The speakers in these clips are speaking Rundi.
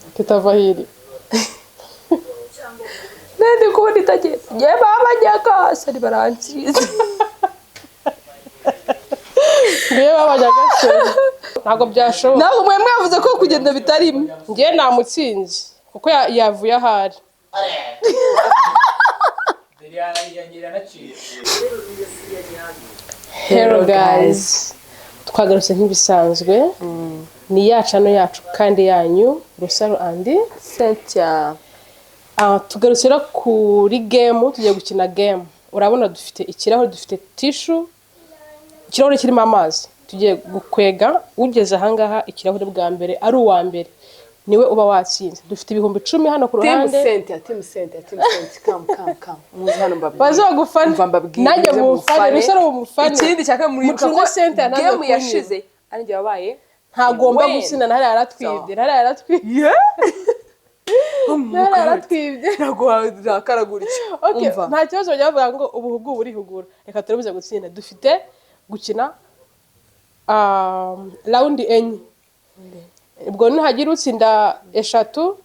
Kitavahiri. Ndi kubona itagenda, ngewe mama nyagasani baransize. Ngewe baba nyagasani ntabwo byashoboka. Ntabwo mwe mwavuze ko kugenda bitarimo. Ngewe namutsinze kuko yavuye ahari. Hello guys, twagarutse nk'ibisanzwe, ni ya channel yacu kandi yanyu, Rusaro and Cynthia. Tugarutse rero kuri game, tugiye gukina game. Urabona dufite ikirahure, dufite tissue, ikirahure kirimo amazi. Tugiye gukwega, ugeze ahangaha ikirahure bwa mbere ari uwa mbere niwe uba watsinze. Dufite 10,000 hano ku Team ruhande. Cynthia, Team Cynthia, Team Cynthia, come, come, come, muze hano mbabwire. Bazagufana. Umva mbabwire, Nanjye muze mumufane, mufane. Rusaro mumufane. Ikindi cya kabiri, muribuka Mucunge ko Cynthia ntaze game kunyura. yashize ari njye wabaye. Ntagomba When? gutsinda, ntari yaratwibye, ntari yaratwibye. Ntari yaratwibye. Ntabwo warakara gutya. Okay, Umva. nta kibazo, bajya bavuga ngo ubuhugu burihugura. Reka turabuze gutsinda. Dufite gukina round enye. Ubwo nihagira utsinda eshatu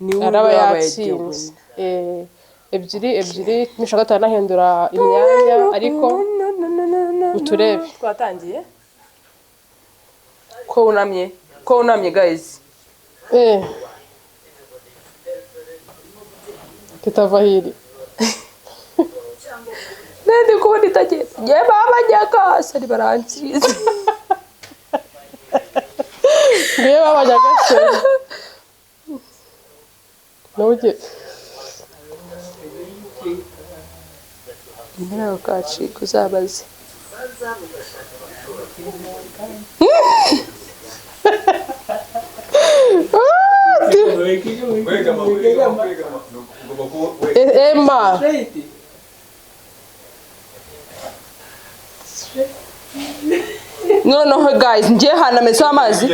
Ni araba yatsinze. Ebyiri ebyiri, nishaka atanahindura imyanya, ariko uturebe. Twatangiye. Ko wunamye, ko wunamye, guys. Kitavahiri. Ndi kubona itagenda, ngewe mama nyagasani baransize. Ngewe baba nyagasani. Ntujye. Ntabwo kacika, uzabaze. Emma. Noneho guys, ngiye hanameze amazi.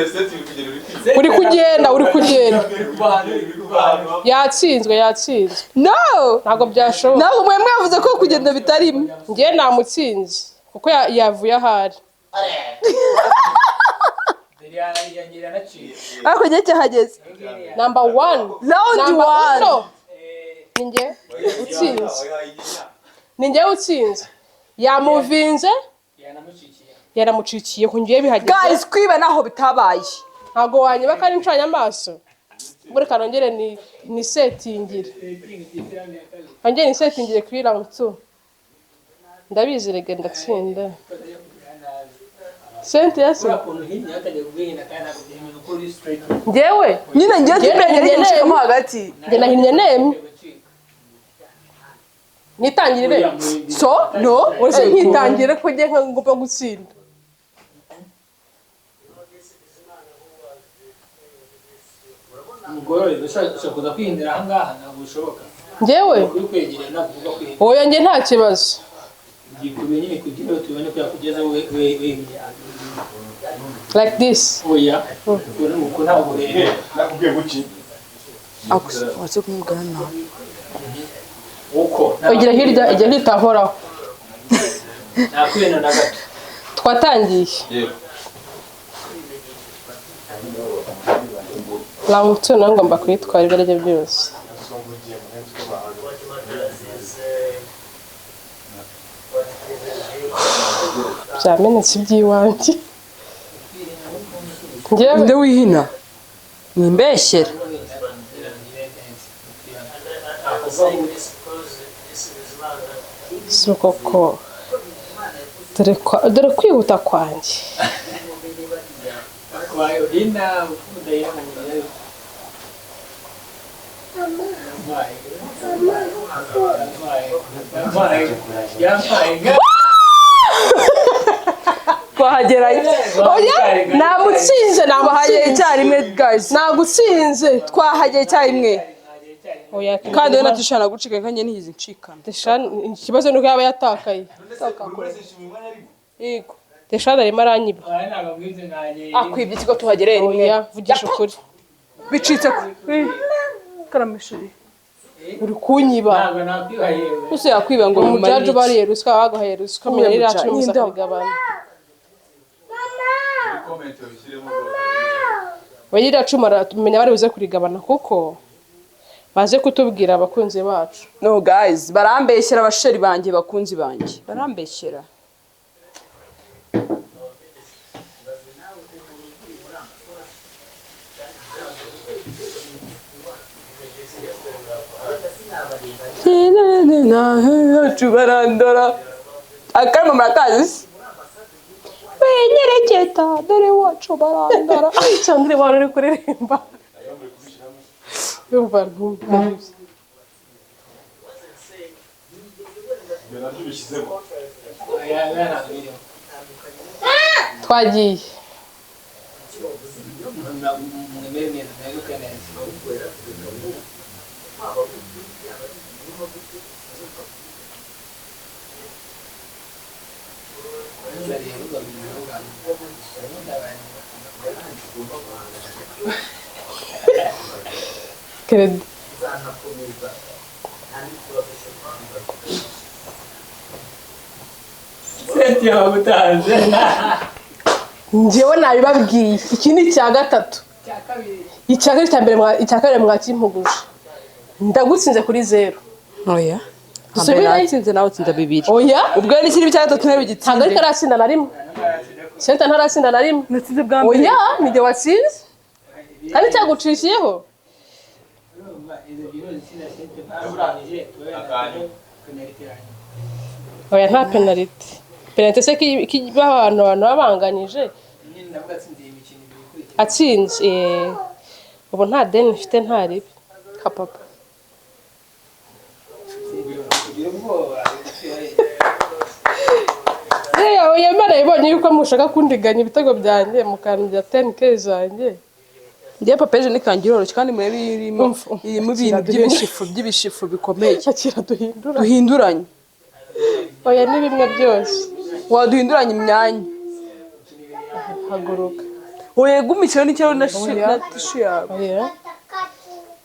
Uri kugenda, uri kugenda. Yatsinzwe, yatsinzwe. No. Ntabwo byashoboka. Ntabwo mwe mwavuze ko kugenda bitarimo. Ngewe namutsinze kuko yavuye ahari. Ariko ngiye cyahageze. Number one. Round Number one. uno. Ni njye utsinze. Ni njye utsinze. Yamuvinze, yaramucikiye ku ngiye bihageze. Guys, kwiba naho bitabaye. Ntabwo wanyiba kandi ncanye amaso. Ubwo reka nongere ni setingire. Nongere ni setingire kuri round two. Ndabizi rege ndatsinda. Cynthia se. Njyewe Nyine ngiye Njye tumenye nahinnye ncikamo nemye. hagati. Njye nahinnye nemye. Nitangirire. So no. Uretse nkitangire ko njye ngomba gutsinda. Umugore ushobora kuza kwihindura ahangaha, ntabwo bishoboka. Njyewe Kuri kwegera ntabwo ugomba kwihindura. Oya, njye nta kibazo. Gikubye nyine kugira ngo tubone ko yakugeza wemye. Like this. Oya, uko ntabwo rero. Nakubwiye guki? Waze kumubwira nabi. Uko Ugira hirya, ijya hitahoraho. Nta kwihina na gato. Twatangiye. Yego. Round two nayo ngomba kuyitwara ibyo aribyo byose. Byamenetse iby'iwanjye. Njyewe Nde wihina nimbeshyera. Si koko, dore kwihuta kwanjye. Wayo hina udahina mu buryo. Yampaye. Yampaye. Yampaye. Twahageranye. Oya, namutsinze. Twahageye Namutsinze. icyarimwe, guys. Nagutsinze. Twahageye icyarimwe. Oya. Kandi we natishana gucika nkanjye ntiyizi ncikana. Deshani, ikibazo nuko yaba yatakaye. Yego. Deshani arimo aranyiba. Oya, ntabwo mwize nanjye. Akwibye ikigo, tuhagereye rimwe. Oya, vugisha ukuri. Bicitse ku karamishuri. Uri kunyiba. Ntabwo nakwihaye. Gusa yakwiba ngo Umujaji bimumarire iki? ubariye ruswa, baguhaye ruswa, Uhuye menya ririya muja- cumi muza n'indabo. kubigabana. Comment babishyiremo rwose. Bagira cumi menya bari buze kurigabana, kuko baze kutubwira abakunzi bacu. No guys, barambeshyera, abasheri banjye, bakunzi banjye, barambeshyera. Barandora akarimo, murakazi se? Wenyereketa dore wacu barandora. Cyangwa wari uri kuririmba, yumva ntumva. Ibyo nabyo bishyizemo. Aya aya ntabwo birimo. Twagiye. Mwemere neza, mweguke neza. Ndareba ugabivuga. Keredi. Seti yagutanze. Njyewe nabibabwiye, iki ni icya gatatu. Cya kabiri. Icya kabiri, cya mbere icya kabiri mwakimpuguje, ndagutsinze kuri 0. Oya. Dusubire. Natsinze, nawe utsinda bibiri. Oya. Ubwo n'ikindi cya gatatu nawe Ntabwo gitsinze. ariko aratsinda na rimwe, senta ntaratsinda na rimwe. Natsinze bwa mbere. Oya, nijye watsinze kandi cyagucishiyeho. Urumva izo ebyiri zitsinda seti barangije tuwe penaliti yanyu. Oya, nta penaliti. Penaliti se kiba abantu baba banganyije? Nyine ndavuga atsinze iyi mikino ibiri ikurikira. Atsinze, ubu nta deni mfite, nta ribi ka papa. Kugira ubwoba. Oya, Imana ibonye yuko mushaka kundiganya ibitego byanjye mukandya 10K zanjye. Ngiye papa ejo nikangira iroroshye, kandi murebe irimo. Umva, Irimo ibintu by'ibishifu bikomeye. Akira duhindura. Duhinduranye. Oya, ni bimwe byose. Waduhinduranye imyanya. Haguruka. Oya, gumikiro n'ikirahure Oya. na tissue yawe. Oya,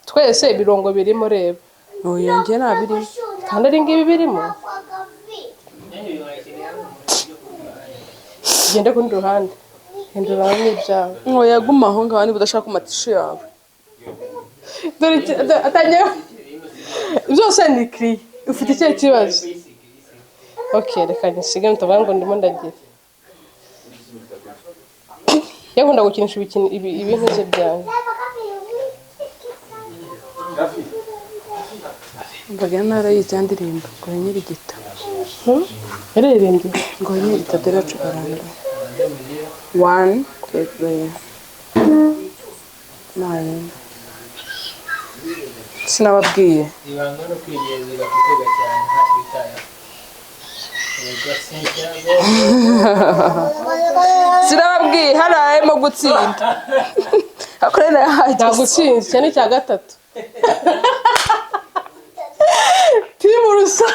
twese ibirungo birimo, reba. Oya, njye ntabirimo. Kandi ari ngibi birimo. Nanjye uyu mwakeneye hano mu buryo Ugende ku rundi ruhande, hindura n'ibyawe. Oya, guma aho ngaho niba udashaka kuma tissue yawe. Dore atangiye byose ni kiriya. Ufite ikihe kibazo? Ok, reka nisige mutavuga ngo ndimo ndagira. Yakunda gukinisha ibintu byanjye. Rafi. Mbaga narayizi ya ndirimbo ngo nyirigita. Yaririmbye. Ngo nyirigita dore yacu baranda. One, two, three, nine. Sinababwiye. Ibanga no kwigenzura, gutega cyane ntacyo bitayeho. Yego, Cynthia. Sinababwiye, hano harimo gutsinda akorera yahageze. Nagutsinze, icyo ni icya gatatu. Team Rusa,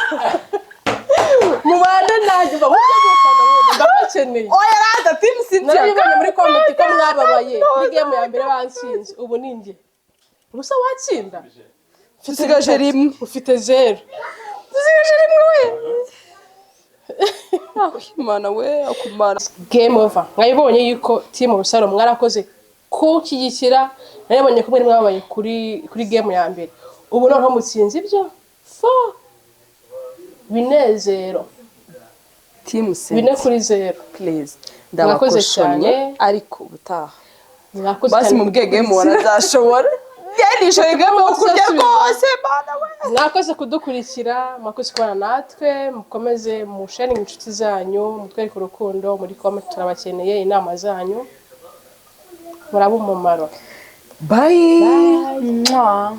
mubane nanjye mujye mufana, ndabakeneye. Oya rata, team Cynthia. Narabibonye muri comment ko mwababaye kuri game ya mbere bansinze. Ubu ni njye ubusa watsinda. Dusigaje rimwe. Ufite 0. Dusigaje rimwe we. Ah, Imana we, akumana. Game over. Mwabibonye yuko team Rusaro mwarakoze kunshyigikira. Narabonye ko mwari mwababaye kuri game ya mbere. Ubu noneho mutsinze ibyo fo binezero. Team 4 Cynthia, kuri 0. please. Mwakoze Ndabakoshonye. cyane. Ariko ubutaha Mwakoze basi cyane. Mu bwenge mubona nzashobora nishoye game yo kurya rwose, Mana we. Mwakoze kudukurikira, mwakoze kubana natwe. Mukomeze musharinge inshuti zanyu, mutwereke urukundo muri comment, turabakeneye. Inama zanyu muraba umumaro. Bye. Mwah.